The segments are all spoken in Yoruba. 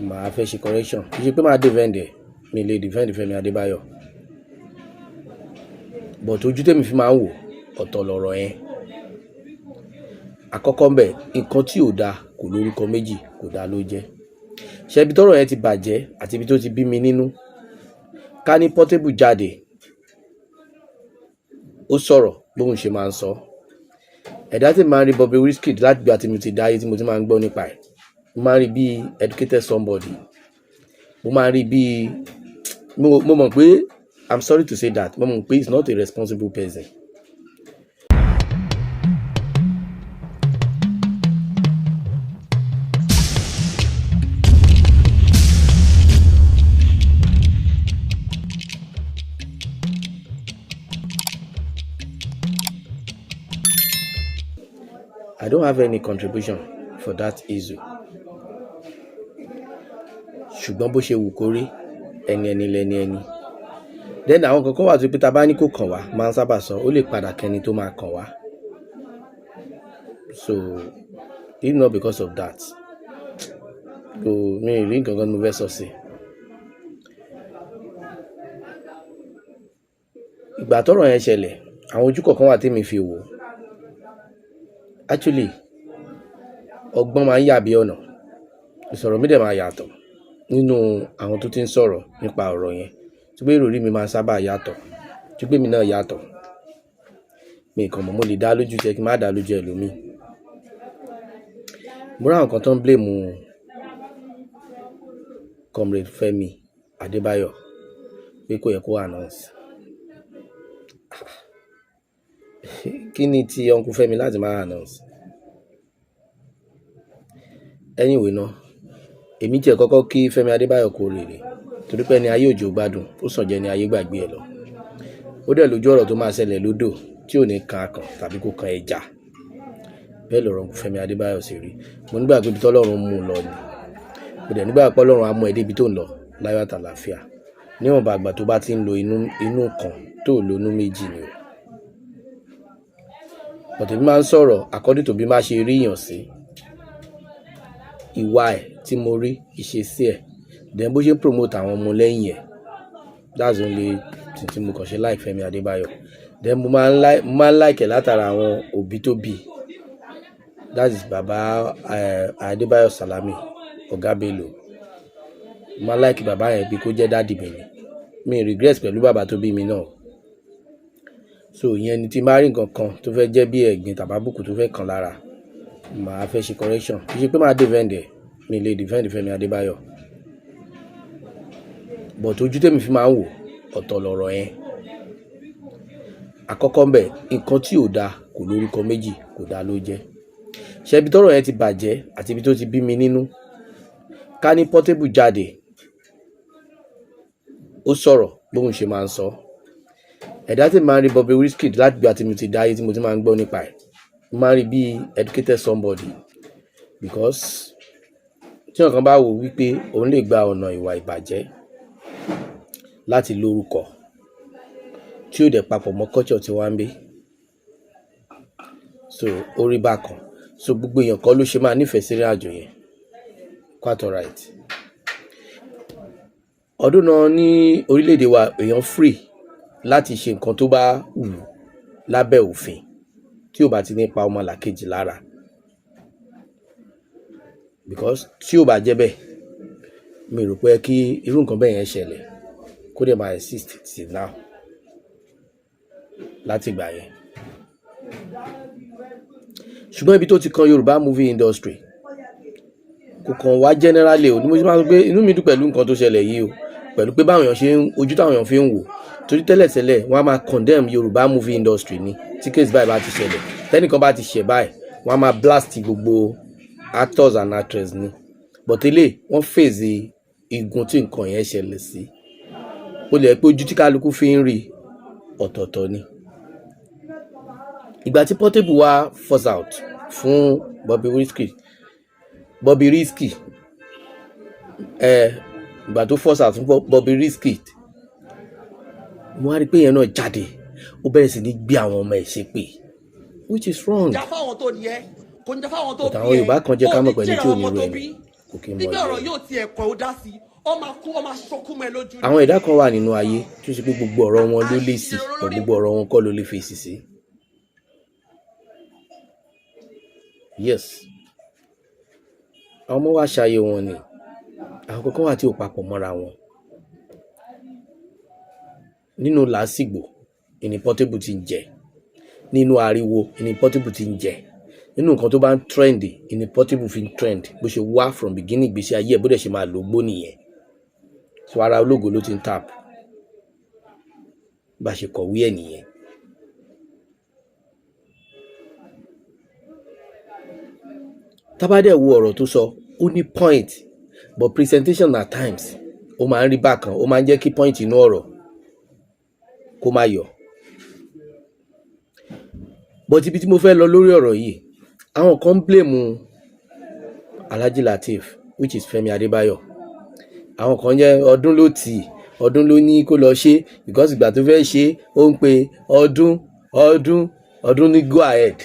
Màá fẹ́ ṣe correction. Kì í ṣe pé màá defend ẹ̀, mi lè defend Fẹ́mi Adébáyọ̀, but ojú tèmi fi máa ń wò ọ̀tọ̀ lọ̀rọ̀ yẹn. Àkọ́kọ́ ńbẹ̀, nǹkan tí ò dáa kò lórúkọ méjì, kò dáa ló jẹ́. Ṣé ibi tọ́rọ̀ yẹn ti bàjẹ́ àti ibi tó ti bí mi nínú, ká ní Portable jáde, ó sọ̀rọ̀ bóun ṣe máa ń sọ. Ẹ̀dá tí màá ń rí Bobrisky láti ìgbà tí mo ti dáyé, tí mo ti máa ń gbọ́ nípa ẹ̀, mo máa ń rí bíi educated somebody, mo máa ń rí bíi mo mọ̀ pé, I'm sorry to say that, mo mọ̀ pé he's not a responsible person. I don't have any contribution for that issue, ṣùgbọ́n bó ṣe wù kó rí, ẹni ẹni lẹni ẹni. Then àwọn kankan wà tó pé tá a bá ní kó kàn wá, máa ń sábà sọ, ó lè padà kẹni tó máa kàn wá. So if not because of that, kò mi ì rí nǹkan kan tí mo fẹ́ sọ sí. Ìgbà tọ́rọ̀ yẹn ṣẹlẹ̀, àwọn ojú kọ̀ọ̀kan wà tèmi fi wò ó. Actually, ọgbọ́n máa ń yà bí ọ̀nà, ìsọ̀rọ̀ mi dẹ̀ máa yàtọ̀ nínú àwọn tó ti ń sọ̀rọ̀ nípa ọ̀rọ̀ yẹn, tí pé ìròrí mi máa ń sábà yàtọ̀, tí pé mi náà yàtọ̀. Mi kàn mọ̀, mo lè dá lójú tiẹ̀ kí n má dá lójú ẹlòmíì. Mo rí àwọn kan tó ń blame Comrade Fẹ́mi Adébáyọ̀ pé kò yẹ kó announce. Kí ni ti Uncle Fẹ́mi láti máa announce? Anyway ná, èmi tiẹ̀ kọ́kọ́ kí Fẹ́mi Adébáyọ̀ kú oríire, torí pé ẹni ayé òjò gbádùn, ó sàn jẹ́ ẹni ayé gbàgbé ẹ̀ lọ. Ó dẹ̀ lójú ọ̀rọ̀ tó máa ṣẹlẹ̀ lódò tí ò ní kan akàn tàbí kó kan ẹja. Bẹ́ẹ̀ lọ̀rọ̀ Uncle Fẹ́mi Adébáyọ̀ sì rí. Mo nígbàgbọ́ pé ibi tọ́lọ́run mú un lọ ni. Mo dẹ̀ nígbàgbọ́ pé Ọlọ́run á mú ẹ débi tó ń lọ láyọ̀ àtàlàáfíà. Níwọ̀nba ìgbà tó bá ti ń lo inú inú kan tó ò lo inú méjì ni o. But èmi máa ń sọ̀rọ̀ according to bí má ṣe rí èèyàn sí. Ìwà ẹ̀ tí mo rí, ìṣesí ẹ̀, then bó ṣe ń promote àwọn ọmọ lẹ́yìn ẹ̀. That's the only thing tí mo kàn ṣe like Fẹ́mi Adébáyọ̀. Then mo máa ń like ẹ̀ látara àwọn òbí tó bí. That is bàbá Adébáyọ̀ Salami, Ọ̀gá Bello. Mo máa ń like bàbá yẹn bí kó jẹ́ daddy mi ni. Mi regret pẹ̀lú bàbá tó bí mi náà. So ìyẹn ni tí n bá rí nǹkan kan tó fẹ́ jẹ́ bí ẹ̀gbin tàbí àbùkù tó fẹ́ kàn lára, màá fẹ́ ṣe correction. Kì í ṣe pé màá defend ẹ̀, mi lè defend Fẹ́mi Adébáyọ̀. But ojú tèmi fi máa ń wò ọ̀tọ̀ lọ̀rọ̀ yẹn. Àkọ́kọ́ ńbẹ̀, nǹkan tí ò dáa kò lórúkọ méjì, kò dáa ló jẹ́. Ṣé ibi tọ́rọ̀ yẹn ti bàjẹ́ àti ibi tó ti bí mi nínú, ká ní Portable jáde, ó sọ̀rọ̀ bóun ṣe máa ń sọ. Ẹ̀dá tí màá ń rí Bobrisky láti ìgbà tí mo ti dáyé, tí mo ti máa ń gbọ́ nípa ẹ̀, mo máa ń rí bí educated somebody, because tí èèyàn kan bá wò wípé òun lè gba ọ̀nà ìwà ìbàjẹ́ láti lórúkọ tí ò dẹ̀ papọ̀ mọ́ culture tí wọ́n ń bí, so ó rí bákan. So gbogbo èèyàn kọ́ ló ṣe máa nífẹ̀ẹ́ sí ìrìn àjò yẹn. Quite alright. Ọdún náà ní orílẹ̀-èdè wa, èèyàn free láti ṣe nǹkan tó bá wù ú lábẹ́ òfin tí ò bá ti ní pa ọmọlàkejì lára, because tí ò bá jẹ́ bẹ́ẹ̀, mi rò pé kí irú nǹkan bẹ́ẹ̀ yẹn ṣẹlẹ̀ kó dẹ̀ máa exist till now láti ìgbà yẹn. Ṣùgbọ́n ibi tó ti kan Yorùbá movie industry, kò kàn wá generally o. Ní mo ṣe máa ń sọ pé inú mi dùn pẹ̀lú nǹkan tó ṣẹlẹ̀ yìí o, pẹ̀lú pé báwọn èèyàn ṣe ń ojú táwọn èèyàn fi ń wò, torí tẹ́lẹ̀tẹ́lẹ̀ wọ́n á máa condemn Yorùbá movie industry ni. Tí case báyìí bá ti ṣẹlẹ̀, tẹ́nìkan bá ti ṣẹ̀ báyìí, wọ́n á máa blast gbogbo actors and actresses ni. But eléyìí, wọ́n face igun tí nǹkan yẹn ṣẹlẹ̀ sí. Ó lè jẹ́ pé ojú tí kálukú fi ń rí ọ̀tọ̀ọ̀tọ̀ ni. Ìgbà tí Portable wá force out fún Bobrisky, ìgbà tó force out fún Bobrisky, mo wá rí pé yẹn náà jáde, ó bẹ̀rẹ̀ sí ní gbé àwọn ọmọ ẹ̀ ṣépè, which is wrong. Jà fáwọn tó ní ẹ, kò ní jà fáwọn tó But bí àwọn ẹ. Yorùbá kan jẹ́ ká Ó mọ̀ ní pẹ̀lú jèrè tí ò àwọn ní ọmọ irú tó ẹni. bí. Kò kí ń mọ Nígbà iye ọ̀rọ̀ ẹni. yóò tiẹ̀ kọ́ ó dá sí, ó máa kú, ó máa ṣọkú mọ́ ẹ lójú ni. Àwọn ẹ̀dá kan wà nínú ayé tó ṣe pé gbogbo ọ̀rọ̀ wọn ló lè sí, but gbogbo ọ̀rọ̀ wọn kọ́ ló lè fèsì sí. Yes, àwọn ọmọ wa ṣayé wọn ni. Àwọn kankan wà tí ò papọ̀ mọ́ra wọn. Nínú làásìgbò ìní Portable ti ń jẹ, nínú ariwo ìní Portable ti ń jẹ, nínú nǹkan tó bá ń trend ìní Portable fi ń trend. Bó ṣe wá from beginning ìgbésí ayé ẹ̀, bó dẹ̀ ṣe máa lò gbó nìyẹn. So ara ológo ló ti ń tap, bá ṣe kọ̀wé ẹ̀ nìyẹn. Tá bá dẹ̀ wo ọ̀rọ̀ tó sọ, ó ní point, but presentation at times ó máa ń rí bákan, ó máa ń jẹ́ kí point inú ọ̀rọ̀ kó má yọ. But ibi tí mo fẹ́ lọ lórí ọ̀rọ̀ yìí, àwọn kan ń blame Alhaji Lateef, which is Fẹ́mi Adébáyọ̀. Àwọn kan jẹ́ ọdún ló tì í, ọdún ló ní kó lọ ṣe, because ìgbà tó fẹ́ ṣe, ó ń pe ọdún, ọdún, ọdún ní go ahead.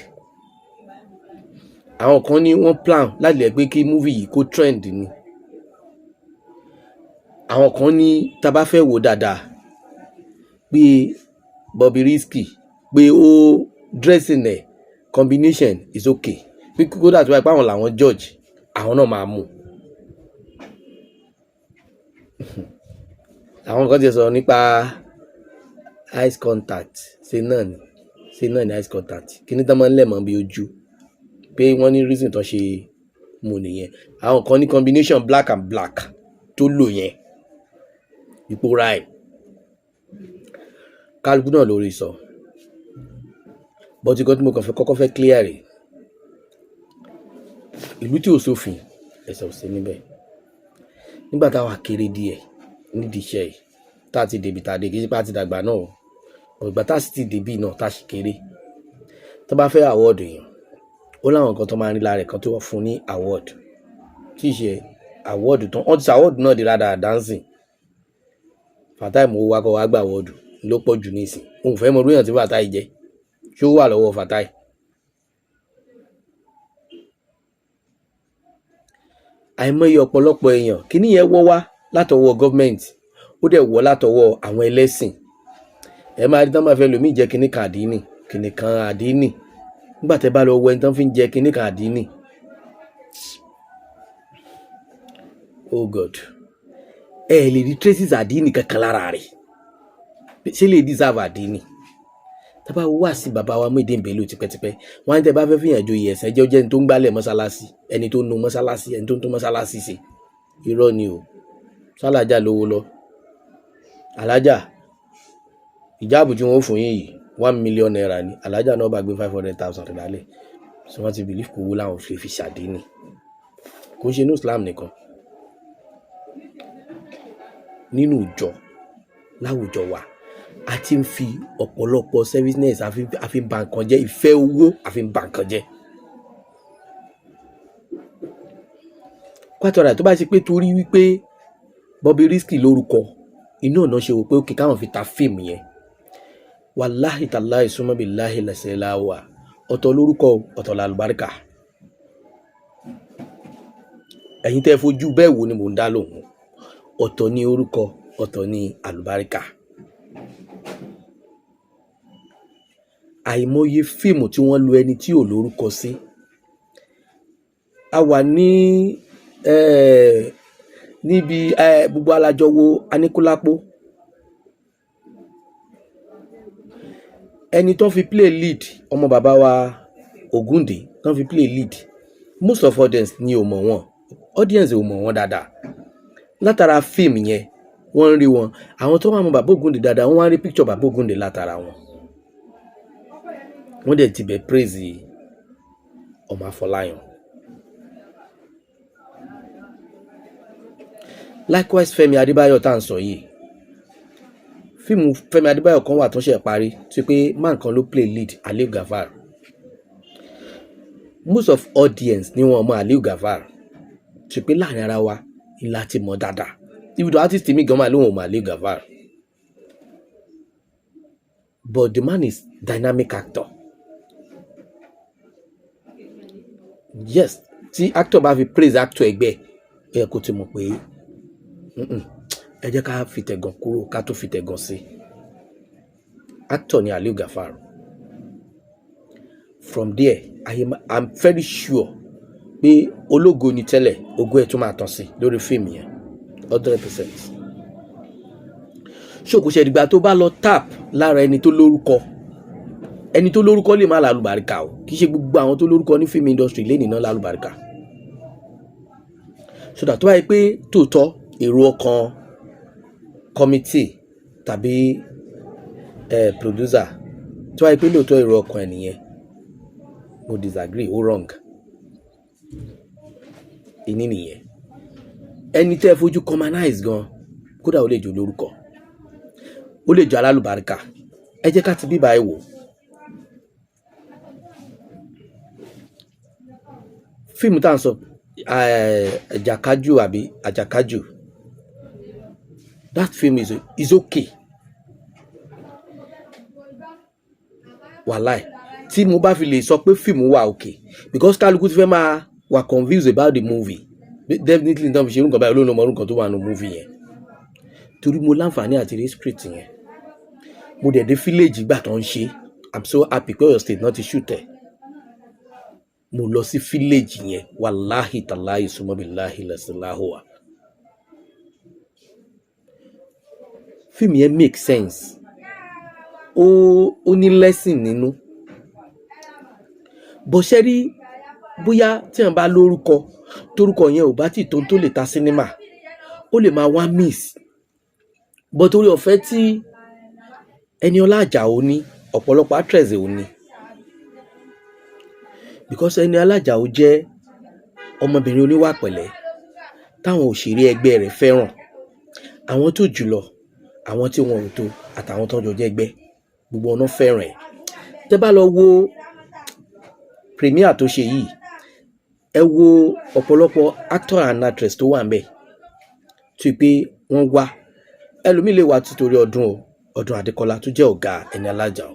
Àwọn kan ní wọ́n plan láti lè pé kí movie yìí kó trend ni. Àwọn kan ní tá bá fẹ́ wò dáadáa pé Bobrisky, pé ó dressing ẹ̀, combination is okay, pé kódà tó bá yẹ pé àwọn làwọn judge, àwọn náà máa mú. Àwọn kan ti sọ̀rọ̀ nípa eyes contact, ṣe náà ni eyes contact kíní tán máa ń lẹ̀ mọ́ bí ojú, pé wọ́n ní reason tó ṣe mú nìyẹn. Àwọn kan ní combination black and black tó lò yẹn, ipò rhyme. Kálukú náà lórí sọ, but nǹkan tí mo kàn fẹ́ kọ́kọ́ fẹ́ clear rè, ìlú tí ò sófin, ẹ̀sẹ̀ ò sí níbẹ̀. Nígbà táwa kéré díẹ̀ nídìí iṣẹ́ yìí, tá a ti débi tá a dé, kì í ṣe pé a ti dàgbà náà o, ìgbà tá a sì ti débí náà tá a sì kéré, tó bá fẹ́ award èèyàn, ó láwọn nǹkan tó máa ń rí lára ẹ̀ kan tó fún ní award, tí ì ṣe award tán. Wọ́n ti ṣe award náà di rádaràda ń sìn. Fatai mò ń wá kọ́ wá gba award ló pọ̀ jù nísìn. Òun fẹ́ mọ irú èèyàn tí Fatai jẹ́. Ṣé ó wà lọ́wọ́ Fatai? Àìmọye ọ̀pọ̀lọpọ̀ èèyàn, kíní yẹn wọ́ wá látọwọ́ gọ́ọ̀mẹ̀ntì, ó dẹ̀ wọ́ látọwọ́ àwọn ẹlẹ́sìn. Ẹ máa rí tán máa fẹ́ lòmíì jẹ́ kíní kan àdínì, kíní kan àdínì. Nígbà tẹ́ bá lọ wọ ẹni tán fi ń jẹ kíní kan àdínì, oh God, ẹ lè rí traces àdínì kankan lára rẹ̀. Ṣé lè deserve àdínì? Tá bá wá sí bàbá wa Muyideen Bello tipẹ́tipẹ́, wọ́n á ní tẹ́ bá fẹ́ fìyàn joyè ẹ̀sìn, ẹjọ́ jẹ́ ẹni tó ń gbálẹ̀ mọ́sálásí, ẹni tó ń nu mọ́sálásí, ẹni tó ń tún mọ́sálásí ṣe. Irọ́ ni o. Sálàjà lówó lọ. Alájà, ìjáàbù tí wọ́n fún yín yìí, ₦1 million ni. Alájà náà bá gbé 500,000 lálẹ́. So wọ́n ti believe kó owó láwọn fi ṣàdínì. Kò ń ṣe ní Islam nìkan. Nínú ìjọ, láwùjọ wa, a ti ń fi ọ̀pọ̀lọpọ̀ serviceness a fi ń ba nǹkan jẹ́, ìfẹ́ owó a fi ń ba nǹkan jẹ́. Quite alright, tó bá ṣe pé torí wípé Bobrisky lórúkọ, inú ọ̀nà ṣe wò pé okay káwọn fi ta fíìmù yẹn. Wàláhì tàláhì súnmọ́ bí láhì lẹ́sẹ̀ láwà. Ọ̀tọ̀ lórúkọ, ọ̀tọ̀ làlùbáríkà. Ẹ̀yin tẹ́ fojú bẹ́ẹ̀ wo ni mò ń dá lóhùn. Ọ̀tọ̀ ni orúkọ, ọ̀tọ̀ ni àlùbáríkà. Àìmọye fíìmù tí wọ́n lo ẹni tí ò lórúkọ sí. A wà ní níbi gbogbo alájọ wo Aníkúlápó. Ẹni tó fi play lead, ọmọ bàbá wa Ògúndé tó fi play lead, most of audience ni ò mọ̀ wọ́n, audience ò mọ̀ wọ́n dáadáa. Látara fíìmù yẹn wọ́n ń rí wọn. Àwọn tó wà mọ̀ bàbá Ògúndé dáadáa, wọ́n wá ń rí picture bàbá Ògúndé látara wọn. Wọ́n dẹ̀ ti bẹ̀ praise ọmọ Afọláyan. Likewise Fẹ́mi Adébáyọ̀ tá à ń sọ yìí, fíìmù Fẹ́mi Adébáyọ̀ kan wà tó ṣẹ̀ parí tí pé man kan ló play lead, Aliu Gafar. Most of audience ni wọ́n mọ̀ Aliu Gafar, tí pé láàrin ara wa ni láti mọ̀ dáadáa. Ibùdó artist mi gan máa lóun ò mọ̀ Aliu Gafar, but the man is dynamic actor. Yes, tí actor bá fi praise actor ẹgbẹ́, Ó yẹ kó ti mọ̀ pé, ẹ jẹ́ ká fi tẹ̀gàn kúrò ká tó fi tẹ̀gàn sí. Actor ni Aliu Gafar. From there, I'm very sure pé ológo ni tẹ́lẹ̀, ògo ẹ̀ tún máa tàn sí lórí fíìmù yẹn 100%. Ṣòkò ṣe ìdìgbà tó bá lọ tap lára ẹni tó lórúkọ. Ẹni tó lórúkọ lè má lálùbáríkà o. Kì í ṣe gbogbo àwọn tó lórúkọ ní film industry lẹ́nìí náà lálùbáríkà. So that tó bá yẹ pé tòótọ́ èrò ọkàn committee tàbí producer, tó bá yẹ pé lóòótọ́ èrò ọkàn ẹ̀ nìyẹn, mo disagree, ó wrong. Ìní nìyẹn. Ẹni tẹ́ ẹ fojú commonize gan, kódà ó lè jẹ́ olórúkọ, ó lè jẹ́ alálùbáríkà. Ẹ jẹ́ ká ti bíbá ẹ wò. Fíìmù tá à ń sọ, Àjàkájù àbí Àjàkájù, that film is okay. Wàláì, tí mo bá fi lè sọ pé fíìmù wà okay, because kálukú ti fẹ́ máa wà confused about the movie. Definitely náà fi ṣe irú nǹkan báyìí, olóòlù ọmọ orúkọ tó wà nínú movie yẹn, torí mo láǹfààní àti rí script yẹn. Mo dẹ̀ dé village ìgbà tó ń ṣe. I'm so happy pé Ọ̀yọ́ State náà ti shoot ẹ̀. Mo lọ sí village yẹn, wàláhì tàláhì sùmọ́bìláhì lẹ́sìláhùwà. Fíìmù yẹn make sense, ó ní lesson nínú. Bó ṣe rí, bóyá tí wọn bá lórúkọ, torúkọ yẹn ò bá tí tó lè ta sinimá, ó lè máa wá miss. But torí ọ̀fẹ́ tí Ẹniọlá Àjàó ní, ọ̀pọ̀lọpọ̀ actress ò ní, because Ẹniọlá Àjàó jẹ́ ọmọbìnrin oníwà pẹ̀lẹ́ táwọn òṣèré ẹgbẹ́ rẹ̀ fẹ́ràn, àwọn tó jùlọ, àwọn tí wọn ò tó, àtàwọn tó jọ jẹ́ ẹgbẹ́, gbogbo ọ̀nà fẹ́ràn ẹ̀. Tẹ́ bá lọ wo premiere tó ṣe yìí, ẹ wo ọ̀pọ̀lọpọ̀ actor and actress tó wà ń bẹ̀ tó pé wọ́n wá. Ẹlòmíì lè wá títorí ọdún o, Ọdún Adékọ́lá tó jẹ́ ọ̀gá Ẹniọlá Àjàó,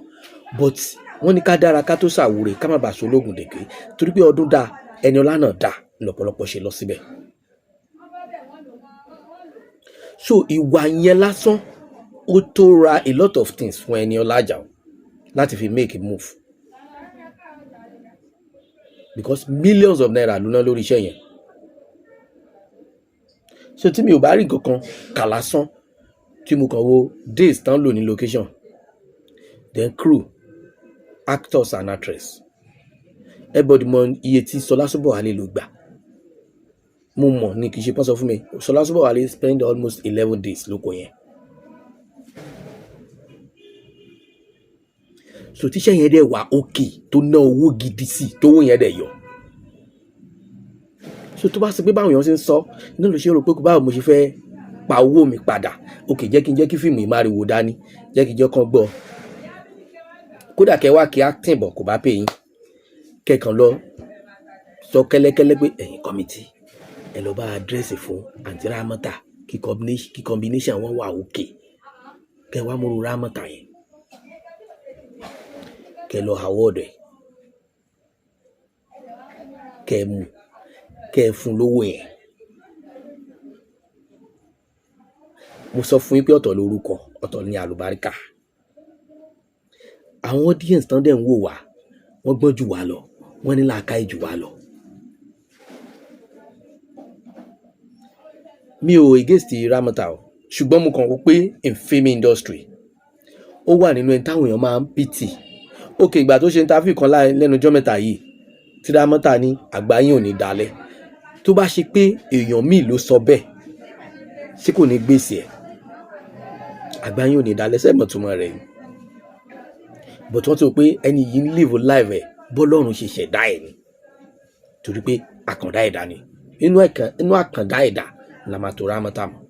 but wọ́n ní ká dára ká tó ṣàwúre, ká má bàa ṣológun dèké. Torí pé ọdún dá, Ẹniọlá náà dá, lọ́pọ̀lọpọ̀ ṣe lọ síbẹ̀. So ìwà yẹn lásán ó tó ra a lot of things fún Ẹniọlá Àjàó láti fi make a move, because millions of naira ló ná lórí iṣẹ́ yẹn. So tí mi ò bá rí nǹkan kan kà lásán, tí mo kàn wo days tán lò ní location, then crew, actors and actress, everybody mọ iye tí Ṣọlá Ṣóbọ̀wálé ló gbà. Mo mọ̀ ní, kì í ṣe pọ́n sọ fún mi. Ṣọlá Ṣóbọ̀wálé spend almost 11 days lóko yẹn. So tíṣẹ́ yẹn dẹ̀ wà okay, tó ná owó gidi sí, tówó yẹn dẹ̀ yọ. So tó bá ṣe pé báwọn èèyàn ṣe ń sọ inú ló ṣe rò pé báwo mo ṣe fẹ́ pa owó mi padà, ok, jẹ́ kí n jẹ́ kí fíìmù yìí má riwo dání, jẹ́ kí n jẹ́ kán gbọ́. Kódà kẹ́ wá kí acting bọ̀, kò bá pè yín, kẹ́kàn lọ sọ kẹ́lẹ́kẹ́lẹ́ pé ẹ̀yin committee, ẹ lọ bá àdírẹ́sì fún àǹtí Rámọ́tà, kí combination wọn wà òkè. Kẹ́ wá múru Rámọ́tà yẹn, kẹ́ lọ award ẹ̀, kẹ́ mú, kẹ́ fún lówó yẹn. Mo sọ fún yín pé ọ̀tọ̀ lórúkọ, ọ̀tọ̀ ní àlùbáríkà. Àwọn audience tán dẹ̀ ń wò wá, wọ́n gbọ́n jù wá lọ, wọ́n ní làákàyè jù wá lọ. Mi ò against Ramota o, ṣùgbọ́n mo kàn wò pé in film industry, ó wà nínú ẹni táwọn èèyàn máa ń pity. Ok, ìgbà tó ṣe interview kan lẹ́nu ọjọ́ mẹ́ta yìí, tí Ramota ní àgbáyé ò ní dalẹ̀, tó bá ṣe pé èèyàn míì ló sọ bẹ́ẹ̀, ṣé kò ní gbèsè ẹ̀? Àgbáyé ò ní dalẹ̀, sẹ́ẹ̀ mọ̀túmọ̀ rẹ̀ ni? But wọ́n ti rò pé ẹni yìí ń live life ẹ̀ bọ́lọ́run ṣe ṣẹ̀dá ẹ̀ ni, torí pé àkàndá ẹ̀dá ni. Inú àkàndá ẹ̀dá la máa tó Ramota mọ́.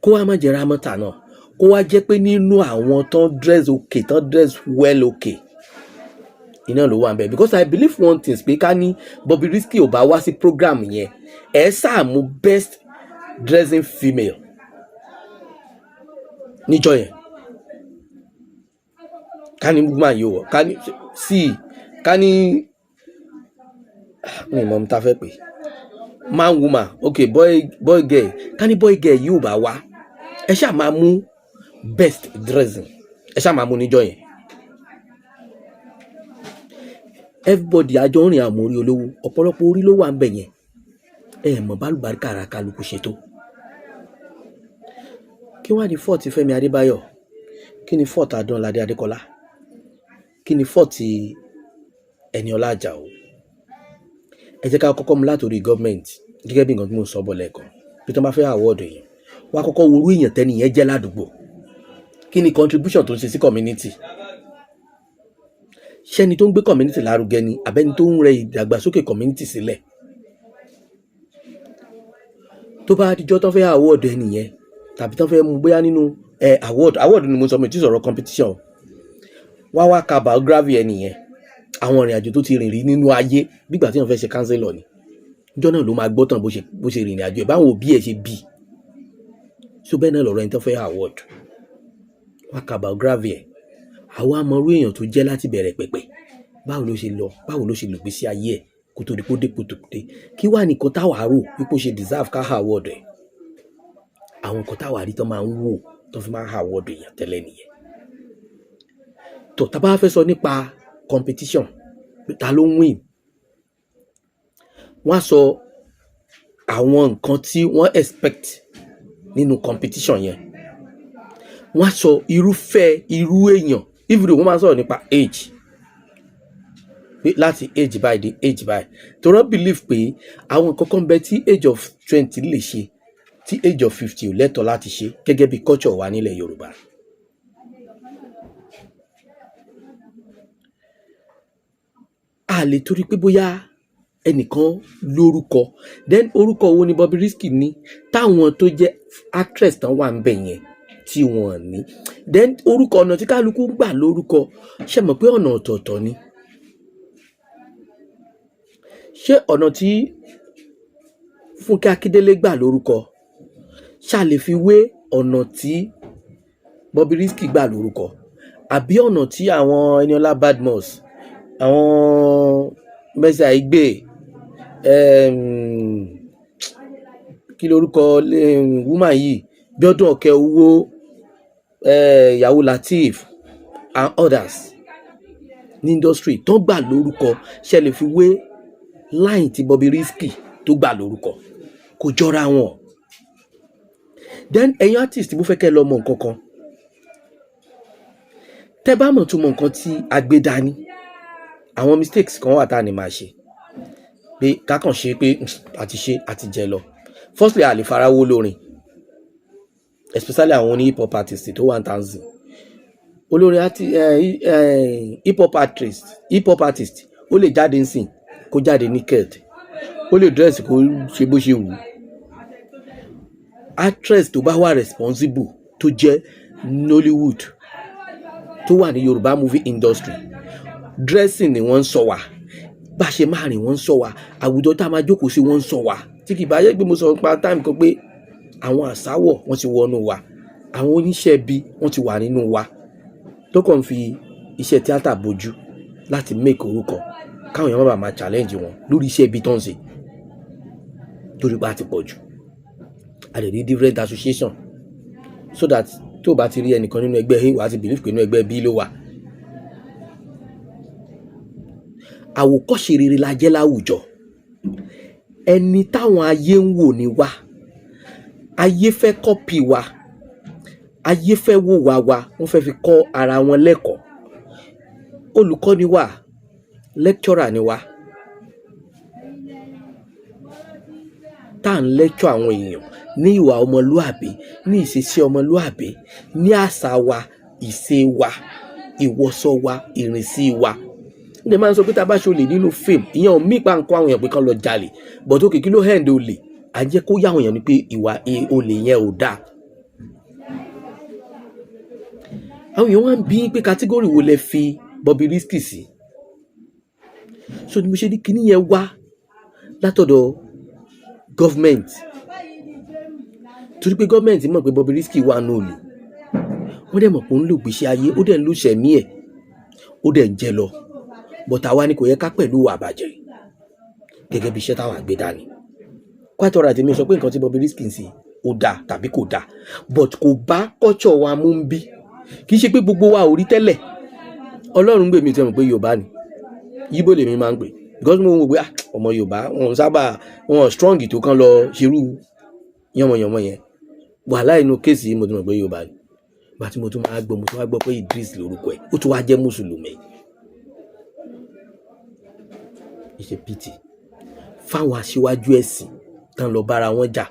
Kó wá má jẹ́ Ramota náà, kó wá jẹ́ pé nínú àwọn tán dress okay, tán dress well okay, iná ló wà níbẹ̀. Because I believe one thing, pé ká ní Bobrisky ò bá wá sí program yẹn, ẹ̀ sáà mú best dressing female níjọ́ yẹn. Ká ní woman yóò wọ̀, ká ní sí, ká ní Mi mọ̀ ta fẹ́ pè man, woman, okay, boy, boy, girl. Ká ní boy, girl yóò bá wá, ẹ ṣáà máa mú best dressing, ẹ ṣáà máa mú níjọ́ yẹn. Everybody àjọ ń rìn àmọ́ orí olówó, ọ̀pọ̀lọpọ̀ orí ló wà ń bẹ̀ yẹn. Ẹ mọ̀ bálùbáríkà ara kálukú ṣe tó. Kí wàá ní fault Fẹ́mi Adébáyọ̀? Kí ni fault Adúnládé Adékọlá? Kí ni fault Ẹniọlá Àjàó? Ẹ jẹ́ ká kọ́kọ́ mú látòrí gọ́ọ̀mẹ̀ntì, gẹ́gẹ́ bí nǹkan tí mò ń sọ bọ̀ lẹ́ẹ̀kan, bí tó bá fẹ́ award èèyàn, wọ́n á kọ́kọ́ wo irú èèyàn tẹ́ni yẹn jẹ́ ládùúgbò. Kí ni contribution tó ń ṣe sí community? Ṣẹ́ni tó ń gbé community lárugẹ ni, àbẹ́ni tó ń rẹ ìdàgbàsókè community sílẹ̀? Tó bá dijọ́ tó fẹ́ award ẹni yẹn, tàbí tó fẹ́ mú bóyá nínú ẹ award ni mo sọ, mi ti sọ̀rọ̀ competition, wá wá ka biography ẹni yẹn, àwọn ìrìn àjò tó ti rìn rí nínú ayé, bígbà tí wọ́n fẹ́ ṣe counselor ni. Níjọ́ náà ló máa gbọ́ tán bó ṣe rìnrìn àjò ẹ̀, báwọn òbí ẹ̀ ṣe bí. So bẹ́ẹ̀ náà lọ̀rọ̀ ẹni tó fẹ́ award, wá ka biography ẹ̀, àwa amọ̀rú èèyàn tó jẹ́ láti bẹ̀rẹ̀ pẹ̀pẹ̀, báwo ló ṣe lọ, báwo ló ṣe lògbésí ayé ẹ̀ kó tó di kó dé kó tó dé. Kí wàá nìkan táwa rò wípé ó ṣe deserve ká award ẹ̀? Àwọn nǹkan táwa rí tó máa ń wò tó fi máa ń award èèyàn tẹ́lẹ̀ nìyẹn. Tó tá bá fẹ́ sọ nípa competition, ta ló ń win, wọ́n á sọ àwọn nǹkan tí wọ́n expect nínú competition yẹn, wọ́n á sọ irúfẹ́ irú èèyàn. Even though wọ́n máa ń sọ̀rọ̀ nípa age, pé láti age báyìí dé age báyìí, torí wọ́n believe pé àwọn nǹkan kan bẹ tí age of 20 lè ṣe tí age of 50 ò lẹ́tọ̀ọ́ láti ṣe, gẹ́gẹ́ bí culture wa nílẹ̀ Yorùbá. A lè torí pé bóyá ẹnìkan lórúkọ. Then orúkọ wo ni Bobrisky ní táwọn tó jẹ́ actress tán wà ń bẹ̀ yẹn tí wọ́n ní? Then orúkọ, ọ̀nà tí kálukú ń gbà lórúkọ, ṣe mọ̀ pé ọ̀nà ọ̀tọ̀ọ̀tọ̀ ni. Ṣé ọ̀nà tí Fúnkẹ́ Akíndélé gbà lórúkọ, ṣá lè fi wé ọ̀nà tí Bobrisky gbà lórúkọ, àbí ọ̀nà tí àwọn Eniola Badmus, àwọn Mercy Aigbe, kí lorúkọ woman yìí, Bíọ́dún Ọ̀kẹ́owó, ìyàwó Lateef and others ní industry tó gbà lórúkọ, ṣe lè fi wé line tí Bobrisky tó gbà lórúkọ? Kò jọra wọn. Then ẹ̀yin artist, mo fẹ́ kẹ́ lọ mọ̀ nǹkan kan. Tẹ́ bá mọ̀ tún mọ̀ nǹkan tí a gbé dání, àwọn mistakes kan wà tá a ní máa ṣe, pé kákàn ṣe pé àti ṣe àti jẹ lọ. Firstly, a lè fara wó lórin, especially àwọn oní hip hop artist tó wà ń tanzin. Olórin hip hop artist, hip hop artist ó lè jáde nsìn, kó jáde naked, ó lè dress kó ṣe bó ṣe wù ú. Actress tó bá wà responsible, tó jẹ́ Nollywood, tó wà ní Yorùbá movie industry, dressing ni wọ́n ń sọ wá, bá ṣe máa rìn wọ́n ń sọ wá, àwùjọ tá a máa jókòó sí wọ́n ń sọ wá. Tí kì bá yẹ pé mo sọ nípa time kan pé àwọn àsáwọ̀ wọ́n ti wọnú wa, àwọn oníṣẹ́ ibi wọ́n ti wà nínú wa, tó kàn ń fi iṣẹ́ tíátà bojú láti make orúkọ, káwọn èèyàn má bàa máa challenge wọn lórí iṣẹ́ ibi tó ń ṣe, torí pé a ti pọ̀ jù. A lè ní different association, so that tó o bá ti rí ẹnìkan nínú ẹgbẹ́ A, wàá ti believe pé nínú ẹgbẹ́ B ló wà. Àwòkọ́ṣe rere la jẹ́ láwùjọ. Ẹni táwọn ayé ń wò ní wá, ayé fẹ́ copy wa, ayé fẹ́ wò wá wa, wọ́n fẹ́ fi kọ́ ara wọn lẹ́kọ̀ọ́. Olùkọ́ ni wá, lecturer ni wá, tá à ń lecture àwọn èèyàn ní ìwà ọmọlúàbí, ní ìṣesí ọmọlúàbí, ní àṣà wa, ìṣe wa, ìwọṣọ wa, ìrìnsí wa. Ó dẹ̀ máa ń sọ pé tá a bá ṣe olè nínú fíìmù, ìyẹn ò mí pa nǹkan àwọn èèyàn pé kán lọ jalè, but okay, kí ló end olè? À ń jẹ́ kó yá àwọn èèyàn ni pé ìwà olè yẹn ò dáa. Àwọn èèyàn wá ń bí pé category wo lẹ fi Bobrisky sí? So ni mo ṣe ní kíní yẹn wá látọ̀dọ̀ government, torí pé government mọ̀ pé Bobrisky wà nù òlù, wọ́n dẹ̀ mọ̀ pé ó ń lò gbèsè ayé, ó dẹ̀ ń lò sẹ̀mí ẹ̀, ó dẹ̀ ń jẹ lọ. But àwa ni kò yẹ ká pẹ̀lú ìwà àbàjẹ́. Gẹ́gẹ́ bí iṣẹ́ táwa gbé dání, quite alright, èmi sọ pé nǹkan tí Bobrisky ń ṣe ó dáa tàbí kò dáa, but kò bá culture wa mú ń bí. Kì í ṣe pé gbogbo wa ò rí tẹ́lẹ̀. Ọlọ́run gbèmí tí mo mọ̀ pé Yorùbá ni, Yíbò lèmi máa ń pè, because mo wò pé, ah, ọmọ Yorùbá wọn sábà wọn strong tó kán lọ ṣerú yánmọ̀yánmọ̀ yẹn. Wàhálà inú case yìí, mo ti mọ̀ pé Yorùbá ni. Gbà tí mo tún máa gbọ́, mo tún wá gbọ́ pé Idris lórúkọ ẹ̀, ó tún wá jẹ́ mùsùlùmí. It's a pity fáwọn aṣíwájú ẹ̀sìn tán lọ bára wọn jà,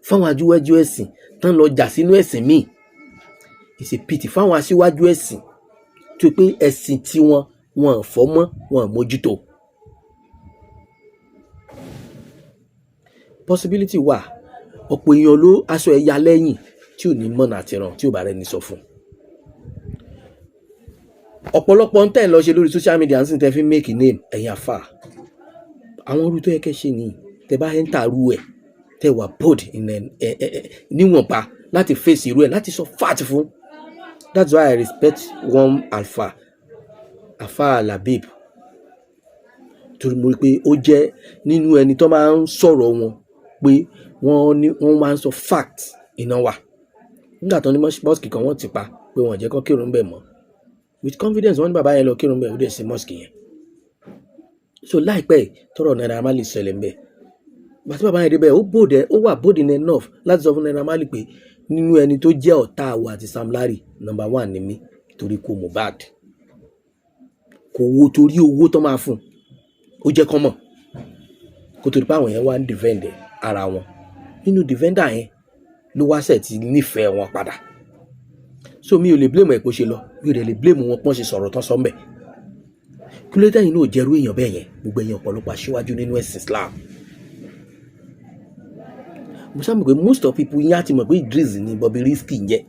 fáwọn aṣíwájú ẹ̀sìn tán lọ jà sínú ẹ̀sìn míì. It's a pity fáwọn aṣíwájú ẹ̀sìn tó pé ẹ̀sìn tiwọn wọn ò fọ́ mọ́, wọn ò mójútó. Possibility wà, ọ̀pọ̀ èèyàn ló aṣọ ẹ̀ ya lẹ́yìn tí ò ní mọ̀nà àtìràn tí ò bá rẹni sọ fún. Ọ̀pọ̀lọpọ̀ ń tẹ̀ lọ ṣe lórí social media ń sìn tẹ́ fi make name. Ẹ̀yin àfà, àwọn irú tó yẹ kẹ́ ṣe nìyí. Tẹ́ bá enter irú ẹ̀, tẹ́ wà bold níwọ̀nba láti face irú ẹ̀, láti sọ fact fún. That's why I respect one alfa, Alfa Labib, torí mo rí pé ó jẹ́ nínú ẹni tó máa ń sọ̀rọ̀ wọn pé wọ́n ní wọ́n máa ń sọ fact iná wà. Nígbà tó ní mosque kan wọ́n ti pa pé wọ́n jẹ́ kó kírun bẹ̀ mọ́, with confidence wọ́n ní bàbá yẹn lọ kírun bẹ̀, ó dẹ̀ sí mosque yẹn. So láìpẹ́ tọ́rọ̀ Naira Marley ṣẹlẹ̀ ńbẹ̀, gbàtí bàbá yẹn débẹ̀, ó bold, ó wà bold enough láti sọ fún Naira Marley pé nínú ẹni tó jẹ́ ọ̀tá àwọ̀ àti Sam Larry, number one ni mí, torí kò Mohbad kò wo, torí owó tó máa fún ó jẹ́ kán mọ̀ kó torí pé àwọn yẹn wá ń defend ara wọn. Nínú defender yẹn ló wá ṣẹ̀ ti nífẹ̀ẹ́ wọn padà. So mi ò lè blame ẹ̀ pé ó ṣe lọ, mi ò dẹ̀ lè blame wọn pọ́n ṣe sọ̀rọ̀ tán sọ́mbẹ̀. Kí ló dé yìí náà jẹ́rú èèyàn bẹ́ẹ̀ yẹn? Gbogbo èèyàn, ọ̀pọ̀lọpọ̀ aṣíwájú nínú ẹ̀sìn Islam, mo sábà pé most of people yín á ti mọ̀ pé Idris ni Bobrisky ń jẹ́.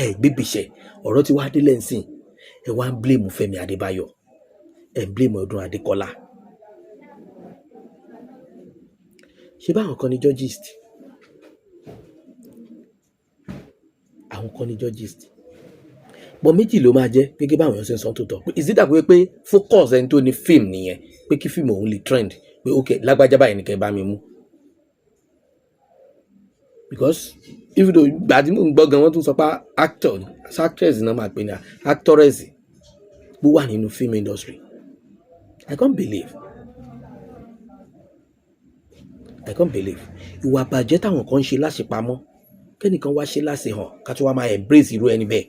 Ẹ gbégbèsè, ọ̀rọ̀ ti wá délẹ̀ ńsìn, ẹ wá ń blame Fẹ́mi Adébáyọ̀, ẹ ń blame Ọdún Adékọ́lá. Ṣé báwọn kan ní judges, àwọn kan ní judges bọ́ méjì ló máa jẹ́ gẹ́gẹ́ báwọn èèyàn ṣe ń sọ tó tọ́ pé ìsídà pé focus ẹni tó ní fíìmù nìyẹn, pé kí fíìmù òun lè trend, pé ok, lágbájá báyìí nìkan ẹ bá mi mú. Because even though ìgbà tí mò ń gbọ́ gan, wọ́n tún sọ pé actor, actress náà máa pè ní actress bó wà nínú film industry. I can't believe, I can't believe ìwà àbàjẹ́ táwọn kan ń ṣe láṣepamọ́, kẹ́nìkan wá ṣe láṣehàn, ká tó wá máa embrace irú ẹni bẹ́ẹ̀,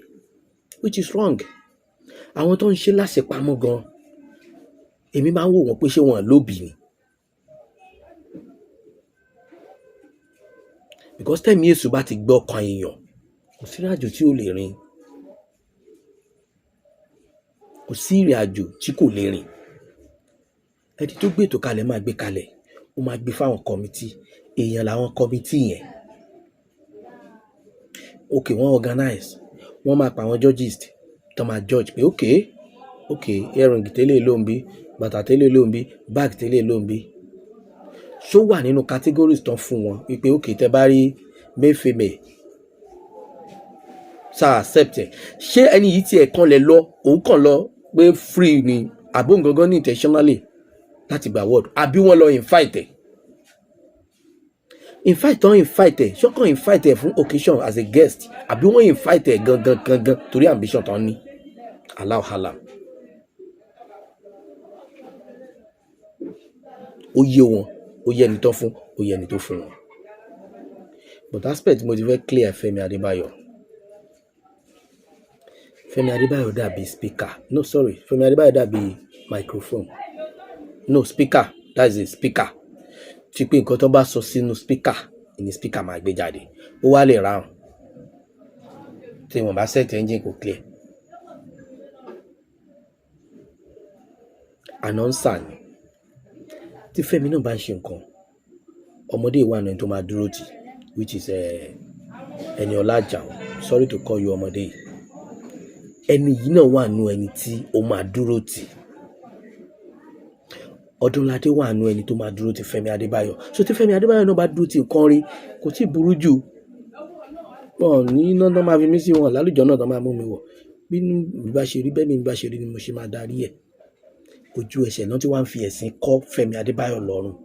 which is wrong. Àwọn tó ń ṣe láṣepamọ́ gan, èmi máa ń wò wọ́n pé ṣé wọn lóbìí ni? Because tẹ́mi èṣù bá ti gbọ́ ọkàn èèyàn, kò sí ìrìnàjò tí ò lè rìn, kò sí ìrìnàjò tí kò lè rìn. Ẹni tó gbé ètò kalẹ̀ máa gbé kalẹ̀, ó máa gbé fáwọn committee. Èèyàn làwọn committee yẹn. Ok, wọ́n organize, wọ́n máa pa àwọn judges tó máa judge pé ok, earring tẹ́lẹ̀ ló ń bí, bàtà tẹ́lẹ̀ ló ń bí, bag tẹ́lẹ̀ ló ń bí. Ṣó wà nínú categories tán fún wọn wípé ok, tẹ́ bá rí male, female, ṣá accept ẹ̀? Ṣé ẹni yìí tiẹ̀ kan lẹ̀ lọ, òun kàn lọ pé free ni, àbó gangan ní intentionally láti gba award, àbí wọ́n lọ invite ẹ̀? Invite tán invite ẹ̀, ṣọ́kàn invite ẹ̀ fún occasion as a guest, àbí wọ́n invite ẹ̀ gangan gangan torí ambition tán ní? Allahu alam. Ó yé wọn, ó yẹ ẹni tán fún, ó yẹ ẹni tó fún wọn. But aspect mo ti fẹ́ clear Fẹ́mi Adébáyọ̀, Fẹ́mi Adébáyọ̀ dàbí speaker, no, sorry, Fẹ́mi Adébáyọ̀ dàbí microphone, no, speaker, that is a speaker tí pé nǹkan tó bá sọ sínú speaker ni speaker máa gbé jáde. Ó wá lè ráhùn tí wọ́n bá set engine kò clear. Announcer ni. Tí Fẹ́mi náà bá ń ṣe nǹkan, ọmọdé ìwà náà tó máa dúró tì, which is Ẹniọlá Àjàó, sorry to call you ọmọdé yìí, ẹni yìí náà wà nù ẹni tí ó máa dúró tì. Ọdúnládé wà nù ẹni tó máa dúró tì Fẹ́mi Adébáyọ̀. So tí Fẹ́mi Adébáyọ̀ náà bá dúró tì nǹkan rí, kò tí ì burú jù. Wọn ní iná tó máa fi mí sí wọn lálùjọ náà tó máa mú mi wọ̀. Bí mi bá ṣe rí bẹ́ẹ̀, mi bá ṣe rí ni mo ṣe máa darí ẹ̀. Ojú ẹsẹ̀ náà tí wọ́n fi ẹ̀sìn kọ́ Fẹ́mi Adébáyọ̀ lọ́rùn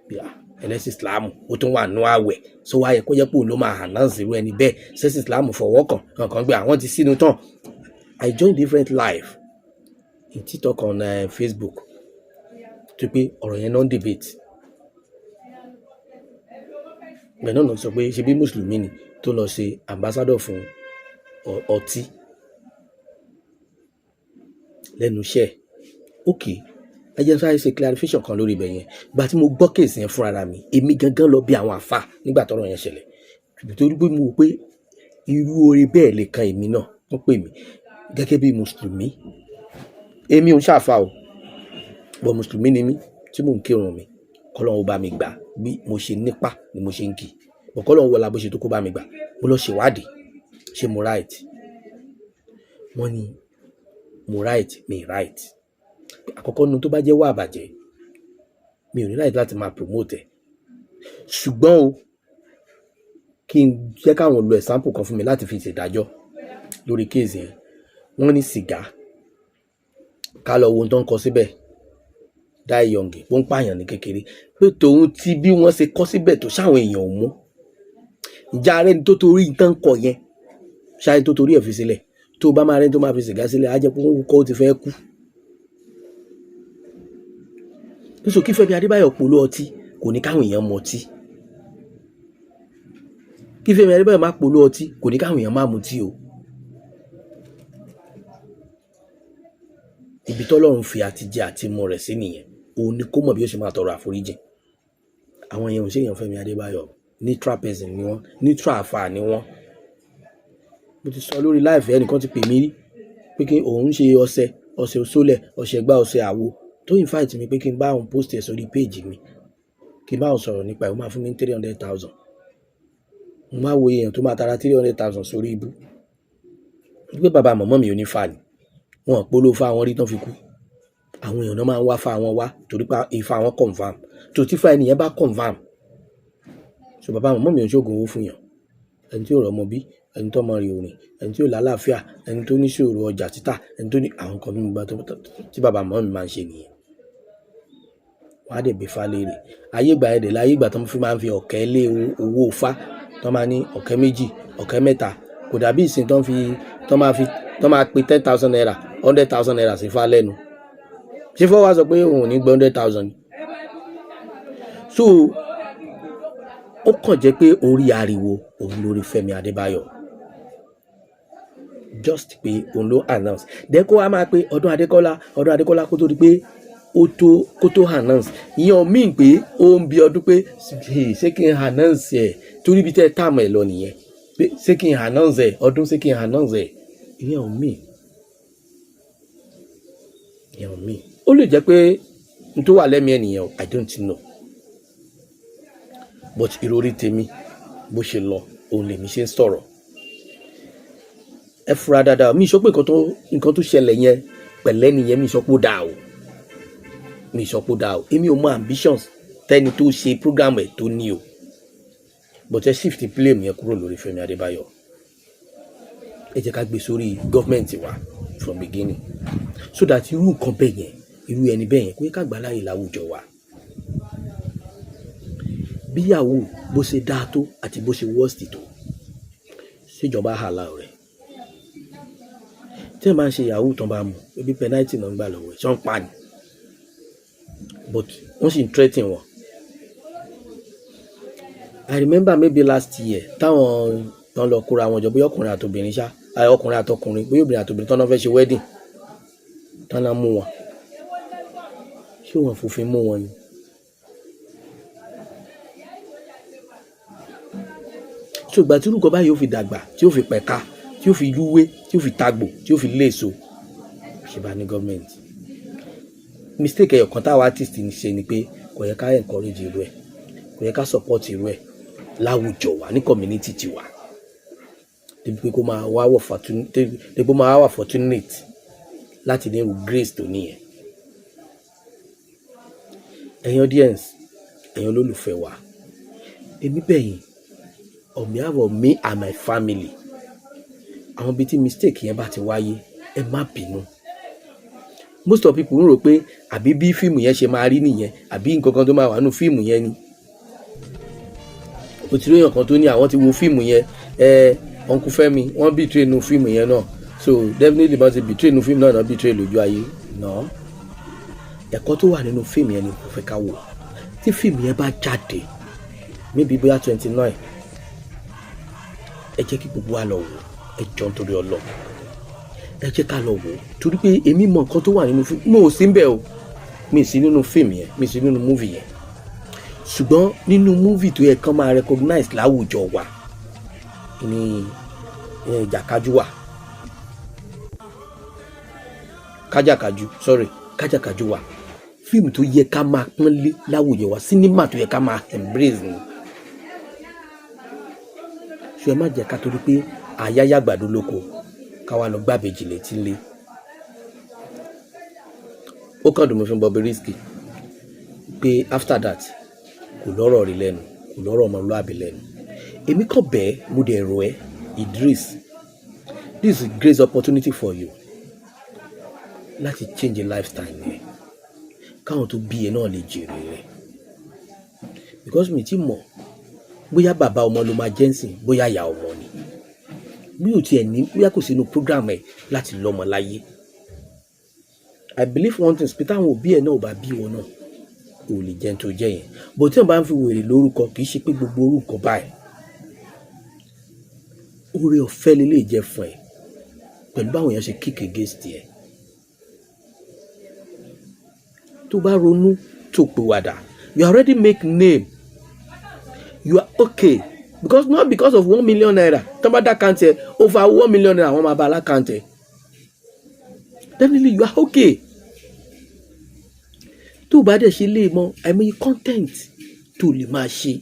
bí i ẹlẹ́sìn Islam, ó tún wà nú àwẹ̀, so wáyé kó jẹ́ pé òun ló máa announce irú ẹni bẹ́ẹ̀. Sẹ́sìn Islam fọwọ́ kàn nǹkan gbé àwọn ti sínú tán. I join different live in TikTok, on Facebook, tó pé ọ̀rọ̀ yẹn non debate bẹ́ẹ̀ náà ló sọ pé ṣe bí mùsùlùmí ni tó lọ ṣe ambassador fún ọtí lẹ́nu iṣẹ́. Ok, ẹ jẹ́ sáré ṣe clarification kan lórí ibẹ̀ yẹn. Gba tí mo gbọ́ case yẹn fúnra mi, èmi gangan lọ bí àwọn àfa nígbà tọ́rọ̀ yẹn ṣẹlẹ̀, torí pé mo wò pé irú oore bẹ́ẹ̀ lè kan èmi náà. Wọ́n pè mí gẹ́gẹ́ bí mùsùlùmí. Èmi ò ń ṣàfà o, bọ̀ mùsùlùmí ni mí tí mò ń kírun mi. Kọ́lọ́hun ó bá mi gbà, bí mo ṣe nípa ni mo ṣe ń kí, bọ̀ kọ́lọ́hun wọlá bó ṣe tó kó bá mi gbà. Mo lọ ṣèwádìí, ṣé mo right? Wọ́n ní mo right, mi right. Àkọ́kọ́ nu, tó bá jẹ́ wà àbàjẹ́, mi ò ní right láti máa promote ẹ̀, ṣùgbọ́n o kí n jẹ́ káwọn lo example kan fún mi láti fi ṣèdájọ́ lórí case yẹn. Wọ́n ní sìgá, ká lọ wo ohun tó ń kọ síbẹ̀, die young, ó ń pààyàn ní kékeré, pé tòun ti bí wọ́n ṣe kọ́ síbẹ̀ tó ṣáwọn èèyàn ò mú ìjà rẹ ni tó torí nǹkan kọ yẹn ṣáà tó torí ẹ̀ fi sílẹ̀. Tó bá máa rẹ́ni tó máa fi sìgá sílẹ̀, á jẹ́ pé wọ́n kọ́ ó ti fẹ́ kú. Nítorí kí Fẹ́mi Adébáyọ̀ polówó ọtí kò ní káwọn èèyàn mu ọtí. Kí Fẹ́mi Adébáyọ̀ má polówó ọtí kò ní káwọn èèyàn má mutí o. Ibi tọ́lọ́run fi àtijẹ àti mu rẹ̀ sí nìyẹn. Òun ni kó mọ̀ bí ó ṣe máa tọrọ àforíjì. Àwọn èèyàn ò ṣèyàn Fẹ́mi Adébáyọ̀, neutral person ni wọ́n, neutral àfà ni wọ́n. Mo ti sọ lórí live, ẹnìkan ti pè mí rí pé kí òun ṣe ọṣẹ, ọṣẹ òṣòlẹ̀, ọṣẹ gbá, ọṣẹ àwo, tó invite mi pé kí n bá òun post ẹ̀ sórí page mi, kí n bá òun sọ̀rọ̀ nípa ẹ̀, ó máa fún mi ní 300,000. Mo máa wo èèyàn tó máa tara 300,000 sórí ibú. Wípé bàbá mọ̀mọ́ mi ò ní fa ni, wọn ò polówó fá wọn rí tán fi kú. Àwọn èèyàn náà máa ń wá fá wọn wá torí pé ifá wọn confirm. Tó tí fá ẹnìyẹn bá confirm. So bàbá mọ̀mọ́ mi ò ń ṣoògùn owó fún yàn. Ẹni tí ò rọ́mọ bí, ẹni tó mọ rìn òrìn, ẹni tí ò lálàáfíà, ẹni tó ní ìṣòro ọjà títà, ẹni tó ní àwọn nǹkan tó ń gba tí bàbá mọ̀mọ́ mi máa ń ṣe nìyẹn. Wọ́n á dẹ̀ bí fá léèrè. Ayé ìgbà yẹn dẹ̀ láyé ìgbà tó fi máa ń fi ọ̀kẹ́ lé owó fá, tó máa ní ọ̀kẹ́ méjì, ọ̀kẹ́ mẹ́ta. Kò dàbí ìsìn tó ń fi, tó máa fi, tó máa pe ₦10,000, ₦100,000 sí fá lẹ́nu. Ṣé fọ́ wá sọ pé òun ò ní gba 100,000 ni? So ó kàn jẹ́ pé orí ariwo òun lórí Fẹ́mi Adébáyọ̀, just pé òun ló announce. Then kó wá máa pé Ọdún Adékọ́lá, Ọdún Adékọ́lá, kó tó di pé ó tó kó tó announce. Ìyẹn ò mean pé ó ń bi ọdún pé ṣé kí n announce ẹ̀, torí ibi tẹ́ ẹ tààmù ẹ̀ lọ nìyẹn, pé ṣé kí n announce ẹ̀, ọdún, ṣé kí n announce ẹ̀. Ìyẹn ò mean, ìyẹn ò mean. Ó lè jẹ́ pé n tó wà lẹ́mìí ẹ̀ nìyẹn o, I don't know, but ìròrí tèmi bó ṣe lọ òun lèmi ṣe ń sọ̀rọ̀. Ẹ fura dáadáa, mi sọ pé nǹkan tó ṣẹlẹ̀ yẹn pẹ̀lẹ́ nìyẹn, mi sọ pé ó dáa o, mi sọ pé ó dáa o. Èmi ò mọ ambitions tẹ́ni tó ṣe program ẹ̀ tó ní o, but ẹ shift blame yẹn kúrò lórí Fẹ́mi Adébáyọ̀, ẹ jẹ́ ká gbé sórí gọ́ọ̀mẹ̀ntì wa from beginning, so that irú nǹkan bẹ́ẹ̀ yẹn, irú ẹni bẹ́ẹ̀ yẹn, kó yẹ ká gbà láàyè láwùjọ wa. Bíyàwó bó ṣe dáa tó àti bó ṣe worst tó, ṣèjọba allow rẹ̀? Tí ẹ máa ń ṣe yahoo tán bá mú ebi, penalty náà ń gbà lọ́wọ́ ẹ̀, ṣé wọ́n pa ni? But wọ́n sì ń threaten wọn. I remember maybe last year táwọn tán lọ kóra wọn jọ, bóyá ọkùnrin àtobìnrin ṣá, ọkùnrin àtọkùnrin, bóyá obìnrin àtobìnrin, tán náà fẹ́ ṣe wedding, tán náà mú wọn. Ṣé wọn fòfin mú wọn ni? So ìgbà tí irú báyìí ó fi dàgbà, tí ó fi pẹ̀ka, tí ó fi lúwé, tí ó fi tagbò, tí ó fi léso, ṣe bá ní gọ́ọ̀mẹ̀ntì. Mistake ẹyọ kan táwọn artist ń ṣe ni pé kò yẹ ká encourage irú ẹ̀, kò yẹ ká support irú ẹ̀ láwùjọ wa, ní community tiwa, débi pé kó máa wá wọ̀ fortunate, débi pé kó máa wà fortunate láti ní irú grace tó níyẹn. Ẹ̀yin audience, ẹ̀yin olólùfẹ́ wa, èmi bẹ̀ yín on behalf of me and my family, àwọn ibi tí mistake yẹn bá ti wáyé, ẹ má bínú. Most of people ń rò pé àbí bí fíìmù yẹn ṣe máa rí nìyẹn, àbí nǹkan kan tó máa wà nínú fíìmù yẹn ni. Mo ti rí èèyàn kan tó ní àwọn ti wo fíìmù yẹn, ẹ Uncle Fẹ́mi, wọ́n betray nínú fíìmù yẹn náà, so definitely wọ́n ti betray nínú fíìmù náà náà betray lójú ayé náà. Ẹ̀kọ́ tó wà nínú fíìmù yẹn ni kò fẹ́ ká wò. Tí fíìmù yẹn bá jáde, maybe bóyá 29, ẹ jẹ́ kí gbogbo wa lọ wò. Ẹ jọ, nítorí Ọlọ́run, ẹ jẹ́ ká lọ wò, torí pé èmi mọ nǹkan tó wà nínú fíìmù. Mo ò sí ń bẹ̀ o, mi sí nínú fíìmù yẹn, mi sí nínú movie yẹn, ṣùgbọ́n nínú movie tó yẹ kán máa recognize láwùjọ wa ní Jàkájú wà, Kájàkájú, sorry, Kájàkájú wà. Fíìmù tó yẹ ká máa pọ́nlé láwùjọ wa, sinimá tó yẹ ká máa embrace ni. Ṣé ẹ má jẹ́ ká torí pé àyáyàgbàdo lóko, ká wá lọ gbàbèjì létí lé. Ó kàn dùn mí fún Bobrisky pé after that, kò lọ́rọ̀ rí lẹ́nu, kò lọ́rọ̀ ọmọlúàbí lẹ́nu. Èmi kàn bẹ́ẹ̀, mo dẹ̀ rọ̀ ẹ́, Idris, this is a great opportunity for you láti change your lifestyle yẹn, káwọn tó bí ẹ náà lè jèrè rẹ̀, because mi ti mọ̀ bóyá bàbá ọmọ ló máa jẹ́ ńsìn, bóyá ìyá ọmọ ni, bí ò tiẹ̀ ní, bóyá kò sínú program ẹ̀ láti lọ́mọ láyé. I believe one thing, pé táwọn òbí ẹ̀ náà ò bá bí wọn náà, ò lè jẹun tó jẹ́ yẹn. Bó tí wọ́n bá ń fi wèrè lórúkọ, kì í ṣe pé gbogbo orúkọ báyìí. Oore ọ̀fẹ́ lè lè jẹ́ fún ẹ pẹ̀lú báwọn èèyàn ṣe kick against ẹ. Tó bá ronú, tó pìwàdà, you already make name, you are okay, because not because of ₦1 million. Tó bá dá account ẹ over ₦1 million, wọ́n máa bá l'account ẹ. Definitely you are okay. Tó o bá dẹ̀ ṣe lè mọ àìmọye content tó lè máa ṣe,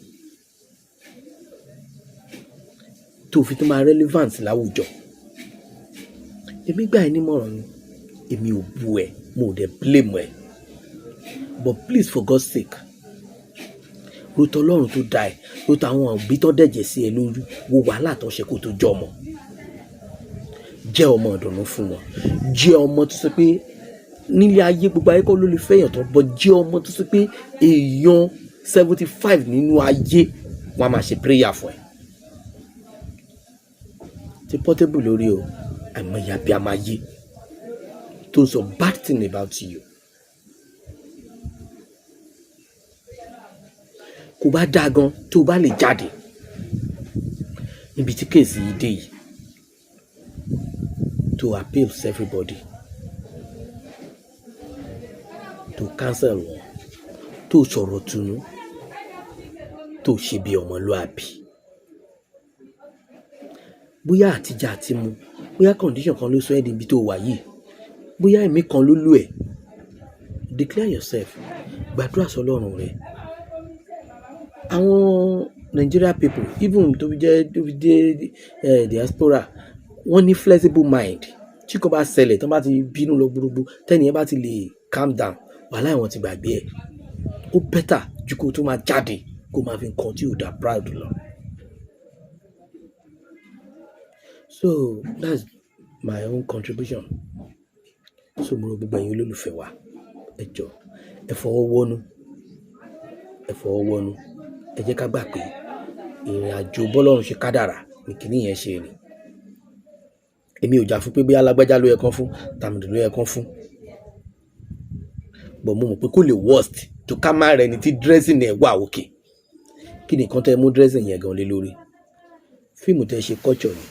tó fi tó máa relevant láwùjọ. Èmi gbà ẹ́ nímọ̀ràn ni, èmi ò bú ẹ, mo ò dẹ̀ blame ẹ, but please, for God's sake, ro tọlọ́run tó dá ẹ, ro tàwọn òbí tó dẹ̀jẹ̀ sí ẹ lórí, wo wàhálà tó ṣe kó tó jọ ọmọ. Jẹ́ ọmọ ìdùnnú fún wọn, jẹ́ ọmọ tó ṣe pé nílé ayé, gbogbo ayé kọ́ ló lè fẹ́yàn tó bọ́. Jẹ́ ọmọ tó ṣe pé èèyàn 75 nínú ayé wọn a máa ṣe prayer fún ẹ. Ti Portable lórí o, àìmọye abiyamọ ayé tó ń sọ bad thing about you. Kò bá dáa gan tó o bá lè jáde níbi tí case yìí dé yìí, to appeal to everybody, to cancel wọn, tó sọ̀rọ̀ tunu, tó ṣe bí ọmọlúàbí. Bóyá àtijọ́ àti mu, bóyá condition kan ló sọ ẹ́ di ibi tó wà yìí, bóyá ẹ̀mí kan ló lù ẹ́, declare yourself, gbàdúrà sọ́lọ́run rẹ. Àwọn Nigeria people, even tó fi jẹ́ tó fi dé diaspora, wọ́n ní flexible mind. Tí kò bá ṣẹlẹ̀, tí wọ́n bá ti bínú lọ gbúrúgbú, tẹ́ni yẹn bá ti lè calm down, wàhálà, wọ́n ti gbàgbé ẹ̀. Ó better ju kó tó máa jáde kó máa fi nǹkan tí ò dá proud lọ. So that's my own contribution. So mo rọ gbogbo ẹ̀yin olólùfẹ́ wa, ẹ jọ̀ọ́, ẹ fọwọ́ wọ́nú, ẹ fọwọ́ wọ́nú. Ẹ jẹ́ ká gbà pé ìrìn àjò bọ́lọ́run ṣe kádàrá ní kíní yẹn ṣe rìn. Èmi ò jà fún pé bí alágbájá ló yẹ kán fún, tàmẹ̀dù ló yẹ kán fún. But mo mọ̀ pé kó lè worst tó ká má rẹni tí dressing ẹ̀ wà okay. Kí ni nǹkan tẹ́ mú dressing yẹn gan lé lórí? Fíìmù tẹ́ ṣe, culture ni.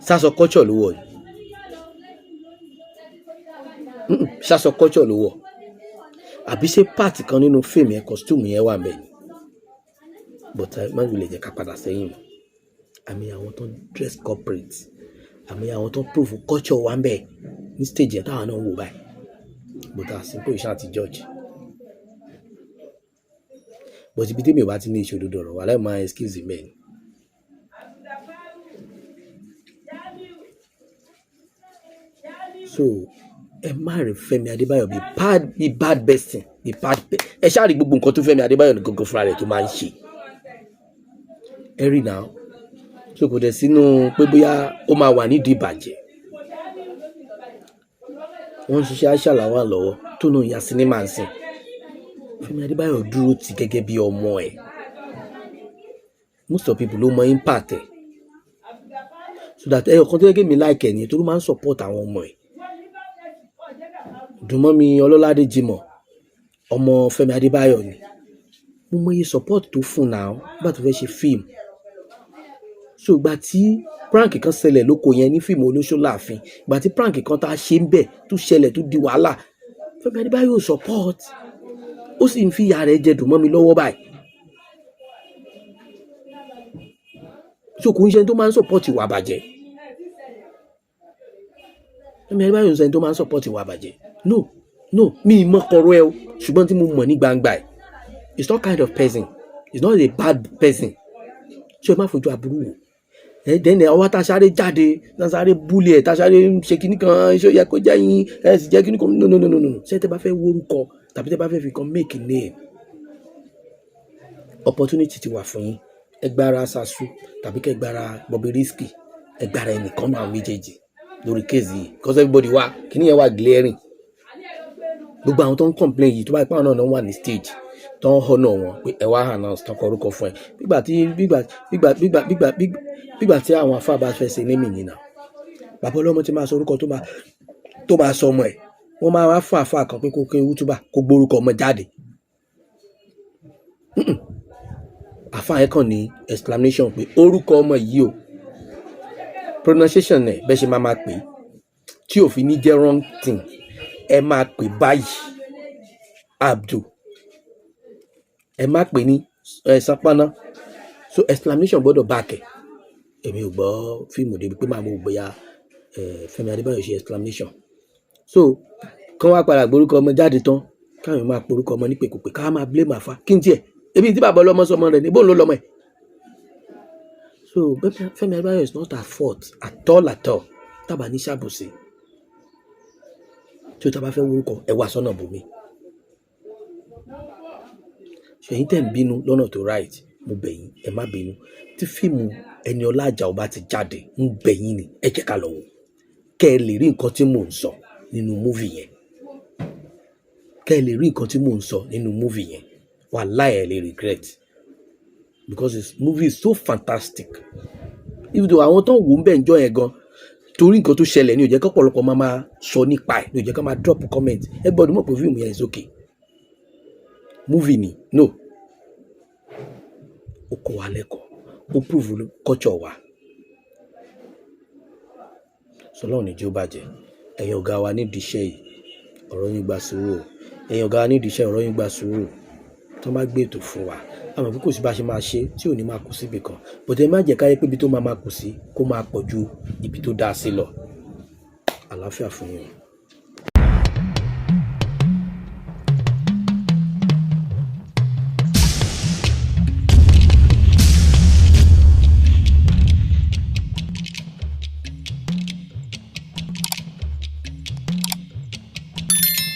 Sásọ culture ló wọ̀ ni. Sásọ culture ló wọ̀. Àbí ṣé part kan nínú fíìmù yẹn, costume yẹn wà ńbẹ̀ ni? But má wulẹ̀ jẹ́ ká padà sẹ́yìn mọ́. Àmì àwọn tó dress corporate, àmì àwọn tó prove culture wà ńbẹ̀ ní stage yẹn táwọn náà ń wò báyìí. But a simple iṣẹ́ àti judge. But ibi tí èmi ò bá ti ní ìṣòdodo ọ̀rọ̀, wàhálà, máa excuse me ni. So ẹ má rí Fẹ́mi Adébáyọ̀ bí bad person, bí bad pe ẹ ṣáà rí gbogbo nǹkan tó Fẹ́mi Adébáyọ̀ ní gangan fúnra rẹ̀ tó máa ń ṣe. Ẹ rí now. So kò dẹ̀ sínú pé bóyá ó máa wà nídìí ìbàjẹ́. Wọ́n ń ṣiṣẹ́ Aisha Lawal lọ́wọ́ tó náà ya sinimá ń sìn. Fẹ́mi Adébáyọ̀ dúró tì gẹ́gẹ́ bí ọmọ ẹ̀. Most of people ló mọ impact ẹ̀, so that ẹyọ kan tó yẹ kí mi like ẹ̀ nìyẹn, tó ló máa ń support àwọn ọmọ ẹ̀. Dùnmọ́mi Ọlọ́ládé Jimoh, ọmọ Fẹ́mi Adébáyọ̀ ni. Mo mọ iye support tó fún náà nígbà tó fẹ́ ṣe fíìmù. So ìgbà tí prank kan ṣẹlẹ̀ lóko yẹn ní fíìmù Olóṣó Láàfin, ìgbà tí prank kan tá a ṣe ń bẹ̀ tó ṣẹlẹ̀, tó di wàhálà, Fẹ́mi Adébáyọ̀ support, ó sì ń fi ìyá rẹ̀ jẹ Dùnmọ́mi lọ́wọ́ báyìí. So kò ń ṣe ẹni tó máa ń support ìwà àbàjẹ́. Fẹ́mi Adébáyọ̀ ń ṣe ẹni tó máa ń support ìwà àbàjẹ́. No, no, mi ì mọ kọ̀rọ̀ ẹ o, ṣùgbọ́n tí mo mọ̀ ní gbangba ẹ̀, it's not kind of person, it's not a bad person. Ṣé ẹ má fojú aburú wò ẹ dẹ́nẹ̀ ọwọ́ tá a sáré jáde, tá a sáré búlì ẹ̀, tá a sáré ṣe kíní kan, ṣé ó yẹ kó jẹ́ yín ẹ sì jẹ́ kíní kan? No, no, no, no, no. Ṣé tẹ́ bá fẹ́ wórúkọ tàbí tẹ́ bá fẹ́ fi kan make name, opportunity ti wà fún yín. Ẹ gbára Sasu tàbí kẹ́ gbára Bobrisky, ẹ gbára ẹnìkan náà méjèèjì lórí case yìí, because everybody wà, kíní yẹn wà glaring. Gbogbo àwọn tó ń complain yìí, tó bá ipá náà náà wà ní stage tó ń honour wọn pé ẹ wá announce tó ń kọ orúkọ fún ẹ, gbígbà tí gbígbà gbígbà gbígbà gbígbà gbígbà tí àwọn afá bá fẹ́ ṣe némì nínà, bàbá ọlọ́mọ ti máa sọ orúkọ tó máa sọ ọmọ ẹ̀, wọ́n máa wá fún àfáà kan pé kó ké wútúbà, kó gbórúkọ ọmọ jáde. Àfáà yẹn kàn ní explanation pé orúkọ ọmọ yìí o, pronunciation ẹ̀ bẹ́ẹ̀ ṣe máa máa pè é tí ò fi ní jẹ́ wrong thing, ẹ máa pè báyìí, Abdul, ẹ má pè ní ẹ Sanpọ́nná. So explanation gbọ́dọ̀ back ẹ̀. Èmi ò gbọ́ fíìmù débi pé màá mọ̀ bóyá Fẹ́mi Adébáyọ̀ ṣe explanation. So kán wá padà gbórúkọ ọmọ jáde tán, káwọn máa porúkọ ọmọ ní pèkúpè, ká máa blame àfa kí n tiẹ̀ ebi tí bàbá ọlọ́mọ sọmọ rẹ̀ ní bóun ló lọ́mọ ẹ̀. So Fẹ́mi Adébáyọ̀ is not at fault at all, at all. Tábà ní ṣàbòsí tí o tá bá fẹ́ wórúkọ, ẹ wá sọ́nà bòmí. Ṣèyí tẹ̀ ń bínú lọ́nà tó right, mo bẹ̀ yín, ẹ má bínú. Tí fíìmù Ẹniọlá Àjàó bá ti jáde, ń bẹ̀ yín ni, ẹ jẹ́ ká lọ wò, kẹ́ ẹ lè rí nǹkan tí mò ń sọ nínú movie yẹn, kẹ́ ẹ lè rí nǹkan tí mò ń sọ nínú movie yẹn. Wàláhì, ẹ lè regret, because this movie is so fantastic. Even though àwọn tó ń wò ń bẹ̀ ń jọ yẹn gan, torí nǹkan tó ṣẹlẹ̀ ní ò jẹ́ kí ọ̀pọ̀lọpọ̀ máa máa sọ nípa ẹ̀, ní ò jẹ́ kí wọ́n máa drop comment. Everybody mọ̀ pé fíìmù yẹn is okay movie ni. No, ó kọ́ wa lẹ́kọ̀ọ́, ó prove culture wa. Sọlọ́run ní jẹ́ ó bàjẹ́. Ẹ̀yin ọ̀gá wa nídìí iṣẹ́ yìí, ọ̀rọ̀ yín gba sùúrù o. Ẹ̀yin ọ̀gá wa nídìí iṣẹ́, ọ̀rọ̀ yín gba sùúrù. Tó bá gbé ètò fún wa, àmọ́ pé kò sí bá ṣe máa ṣe tí ò ní máa kù síbi kan, but ẹ má jẹ́ ká yẹ pé ibi tó máa máa kù sí kó máa pọ̀ ju ibi tó dáa sí lọ. Àlàáfíà fún yín o.